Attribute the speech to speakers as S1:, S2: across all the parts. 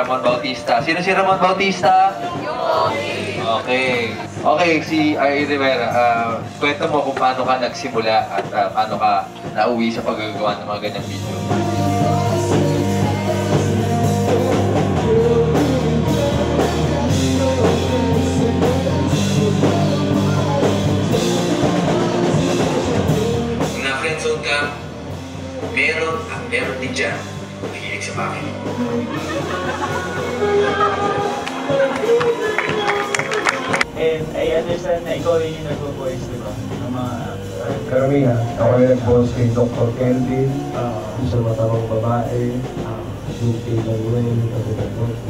S1: Ramon Bautista. Sino si Ramon Bautista? Okay. Okay, si R.A. Rivera, kwento mo kung paano ka nagsimula at paano ka nauwi sa paggagawa ng mga ganyang video.
S2: Kung na-friendzone ka, meron at meron din dyan mahilig sa bakit.
S3: And I understand na ikaw rin yung nag-voice, di ba? Ng mga
S4: Karamihan, ako yung nag-voice kay Dr. Kelvin, yung sa matamang babae, yung kay Manuel, ako nag-voice.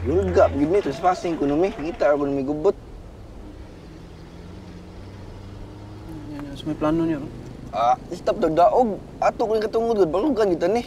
S5: Yulga, gid mi trespassing kuno mi. Ngita ra kuno mi gubot.
S6: Yan, may plano niyo, no?
S5: Ah, stop daw daog. Ato ko katungod gud balugan kita ni.